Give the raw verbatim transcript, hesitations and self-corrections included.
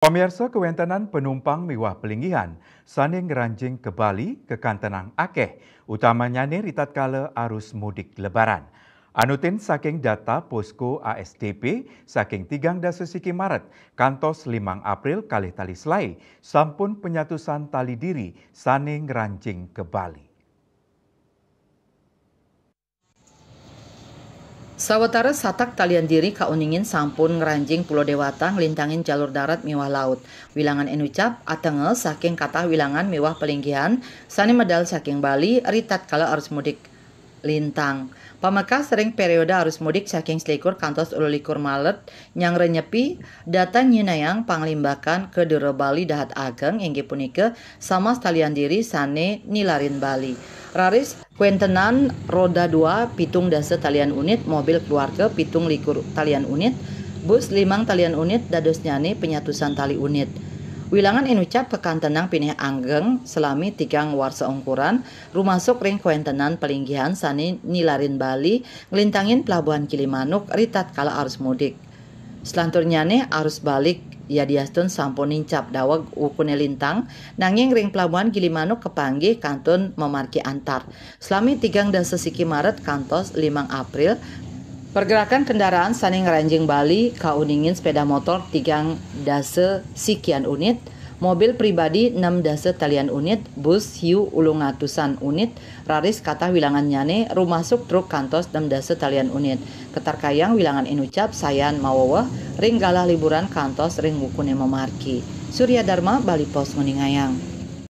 Pamirsa, kawéntenan panumpang miwah palinggihan sané ngranjing ka Bali kakantenang akéh, utamanyane ritatkala arus mudik Lebaran. Anutin saking data Posko A S D P, saking tigang dasa siki Maret kantos limang April kalih tali selaé, sampun panyatusan tali diri sané ngranjing ka Bali. Sawatara satak talian diri kauningin sampun ngranjing Pulo Dewata nglintangin jalur darat miwah laut. Wilangan inucap atengel saking katah wilangan miwah palinggihan sané medal saking Bali ritatkala arus mudik lintang. Pamekas ring période arus mudik saking selikur kantos wolu likur Maret nyanggra nyepi, data nyinayang panglimbakan ka Dura Bali Dahat Ageng inggih punika samas talian diri sané nilarin Bali. Raris kawéntenan roda dua pitung dasa talian unit, mobil keluarga pitung likur talian unit, bus limang talian unit, dadosnyané panyatusan tali unit. Wilangan inucap kakantenang pinih ageng salami tigang warsa ungkuran, rumasuk ring kawéntenan palinggihan sané nilarin Bali, nglintangin Pelabuhan Gilimanuk ritatkala arus mudik. Selanturnyané arus balik yadiastun sampun nincap daweg wukuné lintang, nanging ring Pelabuhan Gilimanuk kapanggih kantun mamargi antar. Salami tigang dasa siki Maret kantos limang April, pergerakan kendaraan sané ngranjing Bali kauningin sepéda motor tigang dasa sikian unit, mobil pribadi enam dasa talian unit, bus hiu ulung atusan unit, raris katah wilangannyané rumasuk truk kantos enam dasa talian unit. Katarkayang wilangan inucap sayan maweweh ring galah liburan kantos ring wukuné mamargi. Surya Dharma, Bali Post nguningayang.